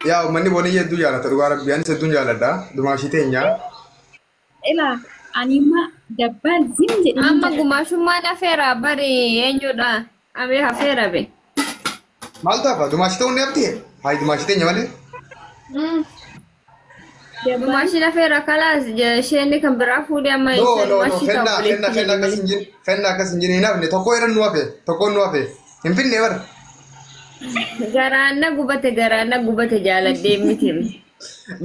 Yaa uummanni booniyyee hedduu jaalata dhugaa rabbii anis hedduun jaaladha. Dumaashii teenya. Ilaa ani imma dabbaal zim jedhee Amma gumaashummaan hafeera bari eenyudha? Amee hafeera be. Maaltu hafa? Dumaashii ta'uun ni hafti? Hayi dumaashii teenya malee. Gumaashiin hafeera kalaas isheen kan biraa fuudhee amma No no no gumaashii ta'u kennaa kennaa kennaa akkas hin jin kennaa akkas hin jin hin hafne tokko irra nu hafe tokko nu hafe hin finne bara. Garaan na gubate garaan na gubate jaaladhee miti.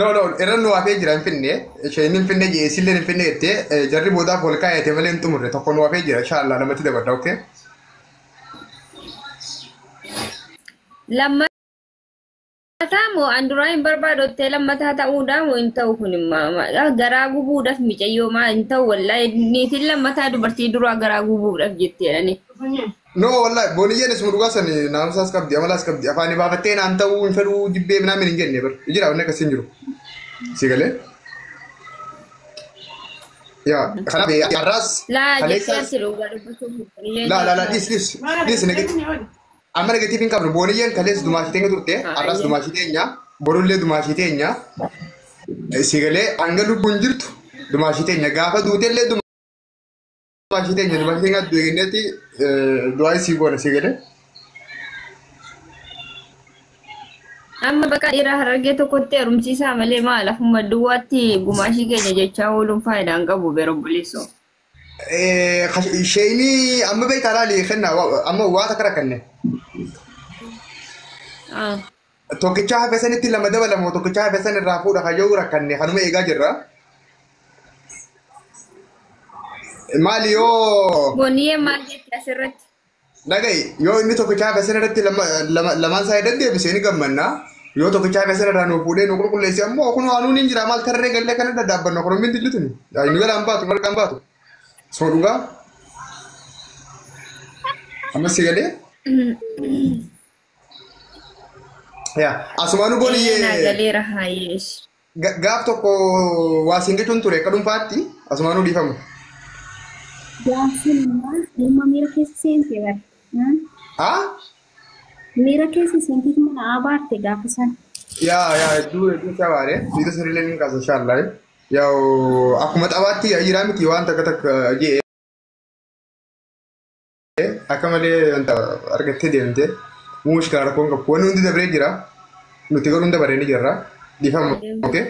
No no irra nu hafee jira hin finne isheen hin finne jee isillee hin finne jettee jarri boodaaf ol kaayate malee hin xumurre tokko nu hafee jira inshallah namatti dabarra okay. Lammataa moo an duraa hin barbaadottee lammataa ta'uudhaa moo hin ta'u kun garaa gubuudhaaf micayyoo maa hin ta'u wallaahi niitiin lammataa dubartii duraa garaa gubuudhaaf jetteedhani. No wallahi booniyyeen isuma dhugaa san naamusaas qabdi amalaas qabdi afaanii baafattee naan ta'uu hin fedhuu jibbee minaamin hin jenne bar jira wanni akkasii hin jiru. Si galee? Yaa kanaaf har'aas Laa jettee kaleessaas ati dhugaa dubbachuuf laa laa laa dhiis dhiis dhiis negatiif amma negatiif hin qabnu booniyyeen kalees dumaashii teenya turte har'aas dumaashii teenya borullee dumaashii teenya si galee hanga lubbuun jirtu dumaashii teenya gaafa duutellee dumaashii teenya dumaashii teenya du'e du'aa isii goona si galee. Amma bakka dhiira harargee tokkotti heerumsiisaa malee maal afuma duwwaatti gumaashii keenya jechaa ooluun faayidaa hin qabu beera obboleessoo. Isheenii amma beektaa laali kenna amma waa takka rakkanne. Tokkicha hafe sanitti lama dabalamoo tokkicha hafe san irraa fuudha kayyoo rakkanne kanuma eegaa jirra. Maali yoo Booniyyee maal jetti asirratti? dhaga'i yoo inni tokkicha hafe san irratti lamaan isaa deddeebisee ni gammanna. Yoo tokkicha hafe san irraa nu fuudhee nu qulqulleesse ammoo kun waanuun hin jira maal tarree gallee kana daddaabbannu korommiin dillituni. Nu galaan baatu marqaan baatu. Soo dhugaa. Amma si galee? Yaa asumaanuu Naa booniyyee galeera haayeesh. gaaf tokko waa siin jechuun ture akka dhuunfaatti asumaanuu dhiifamu. Gaaffiin ilma miira keessa seente bara. Haa? Miira keessa seentee mana abaarte gaafa san. Yaa yaa hedduu hedduu shabaare dhiira sirriilee ni kaasa inshallah. Yaa akkuma taphaatti jiraa miti waan takka takka jee akka malee wanta argattee deemte muush kana rakkoon qabu wanni hundi dabaree jira nuti garuu hunda baree ni jirra dhiifama okay.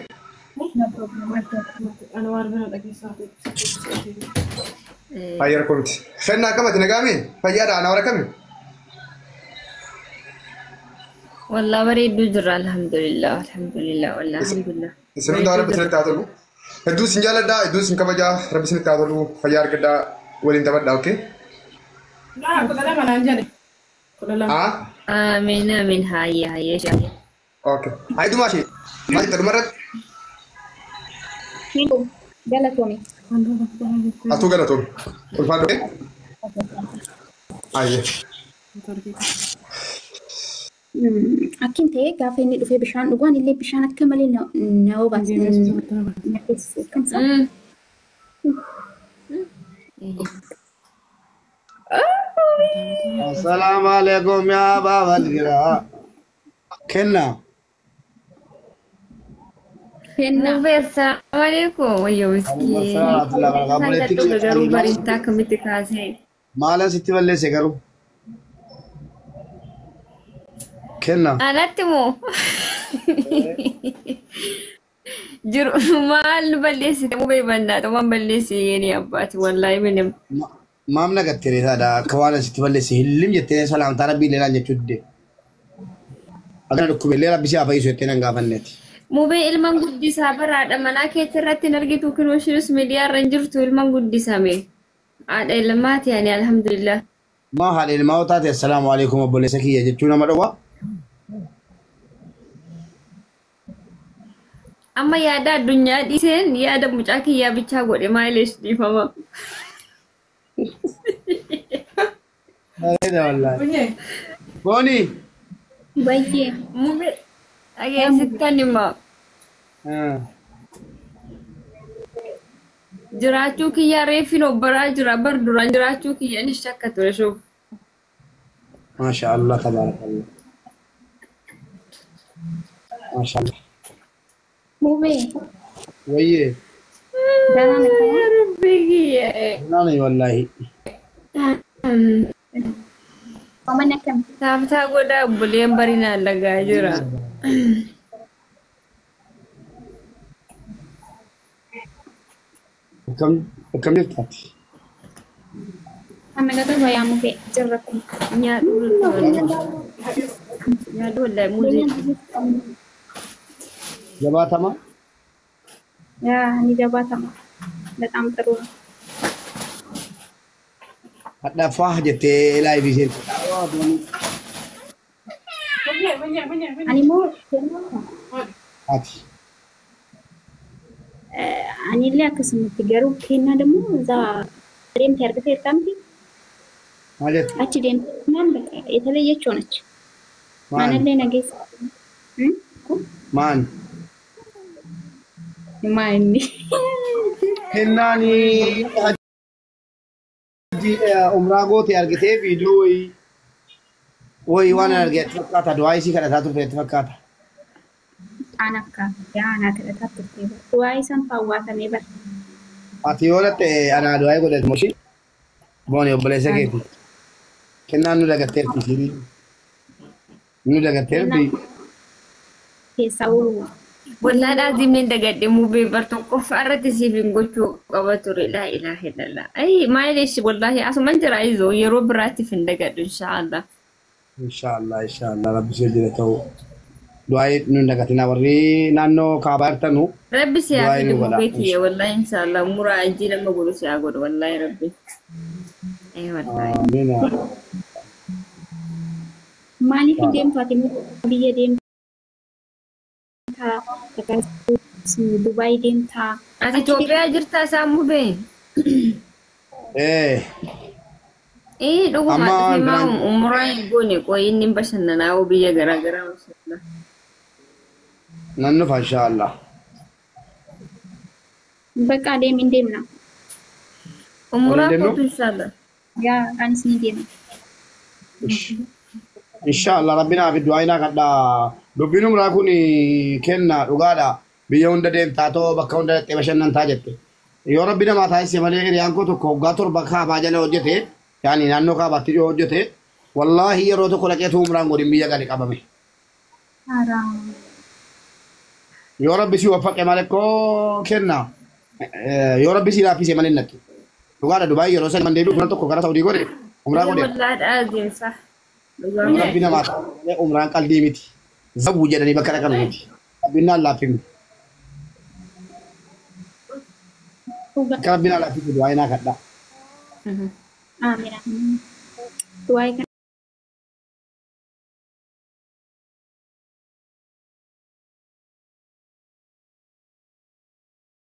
Fayyaa rakkoo miti. Kennaa akkamati nagaame fayyaadha ana warra kami? Wallaa bareedduu jirra alhamdulillah alhamdulillah wallaa alhamdulillah. Isin hundaa rabbi isinitti haa tolu. Hedduu isin jaaladhaa, hedduu isin kabajaa, rabbi isinitti haa tolu. Fayyaa argadhaa, waliin taphadhaa, okay? Laa 12 naan jedhe. 12. Haa? Amiin amiin haayee haayee haayee. Okay. Hayi dumaashee. Maal jetta dhumarratti? Galatoomi. Atuu galatoomi. Ulfaadhu. Hayyee. Akkin ta'e gaafa inni dhufee bishaan dhugaan illee bishaan akka malee na obaase. Na keessa kan isaa. Assalamu alaikum ya babal gira. Kenna. Kenna. Mubee assalaamu alaikum wayyo miskiin. Kan garuu bareedaa akkamitti kaasee. Maalan sitti balleesse garuu. Kenna. Anatti moo? Jiru maal balleessite mubee bannaa waan balleesse yeeni abbaati wallaahi minim. Maam nagattee taadha akka waan sitti balleesse hillim jettee salaamtaa rabbii illee naan jechuu dide. Akkana dhukkubillee rabbi si haa fayyisu jettee nan gaafanneeti. Mubee ilman guddisaa baraadha manaa keetti irratti hin argitu kirooshinis miidiyaa irra hin jirtu ilman guddisame. Haadha ilmaati ani alhamdulillah. Maa haadha ilmaa yoo taate assalaamu alaikum obboleessa kiyya jechuu nama dhowwa. Amma yaada addunyaa dhiiseen yaada mucaa kiyyaa bichaa godhe maaliif dhiifama. Bareeda wallaahi. Bunyee. Booni. Baay'ee. Mubee dhageessittan himaa. Jiraachuu kiyyaa reeffiin obboraa jira bar duraan jiraachuu kiyya ni shakka ture shuuf. Maasha Allah tabaarakallah. Maashaallah. Mubee. Wayyee. Danaan akkana. Rabbi Naani wallaahi. Mana akkam. Taaftaa godhaa obboleen barinaan lagaa jira. Akkam akkam jirtaati? Amma gata bayaa mubee jirra kun. Nyaadhu nyaadhu wallahi muuzii. Jabaatama? Yaa ni jabaatama. በጣም ጥሩ ነው። Hadhaffaa jettee laayivii seente. Ani immoo Ati. anillee akkasumatti garuu kennaa ደግሞ እዛ deemtee argiteerta miti Maal jette? achi deemtee naan በቃ የተለየች ሆነች። Maal? Manallee nageessa. Maal? Maanni. Kennaani hajji umraa goote argitee viidiyoo wayii wayii waan argee itti fakkaata. Du'aa isii kadhataa turte itti fakkaata. Anaaf kaafate anaa kadhataa turte. Du'aa isaan fawwaatamee bara. Ati yoo latte anaa du'aa godhate moshi booni obboleessa keeti. Kennaan nu dagatteerti isiin. Nu dagatteerti. Keessaa oolu. Wallahi dhaazimni dagadhe mubee bar tokkoffaa irratti siif hin gochuu qaba ture. Laa ilaaha illallah. Ay maalish wallahi asuman jira izoo yeroo biraattiif hin dagadhu inshaallah. Inshaallah inshaallah rabbi si hojjete ta'u. Du'aa nu hin dagatinaa warri naannoo kaabaa jirtanu. Rabbi si haa Du'aa fidu nu godha. mubee kiyya wallahi inshaallah muraa ajji nama godhu si haa godhu wallahi rabbi. Ay wallahi. Amiin. Maaliif hin deemtu ati biyya deemtaa? Dubaay deemtaa? Ati Itoophiyaa jirtaa isaa mubee? Eh. Ee dhuguma Amma dhufe maa biraan- umuraa hin goone qoy inni bashannanaa biyya garaagaraa mashallah. Nan dhufa inshaallah. Bakka deemi hin deemna. Umuraa Waliin deemnu? kootu inshaallah. Yaa anis ni deema. Inshaallah rabbi naaf du'aa inaa kadhaa. Dubbiin umraa kun kenna dhugaadha. Biyya hunda deemtaa too bakka hunda dhaqxee bashannantaa jette. Yoo rabbi namaa taasise malee hiriyaan koo tokko waggaa 7 kaabaa jala hojjete yaani naannoo kaabaatti dhiyoo hojjete wallaahi yeroo tokko dhaqeetu umraan godhin biyya gale qabame. Haaraa. Yoo rabbi si waffaqe malee koo kenna. Yoo rabbi si laaffise malee natti. Dhugaadha Dubaay yeroo san deebi'u fuula tokko gara Saudii godhe umraa godhe. Wallahi dhaazim sah. Dhugaa. Rabbi namaa taasise malee umraan qalbii miti. Zawwu jedhanii bakka dhaqan miti. Rabbiin naan laaffifne. Akka rabbiin naan laaffisu du'aa inaa kadhaa. Amiin. Du'aa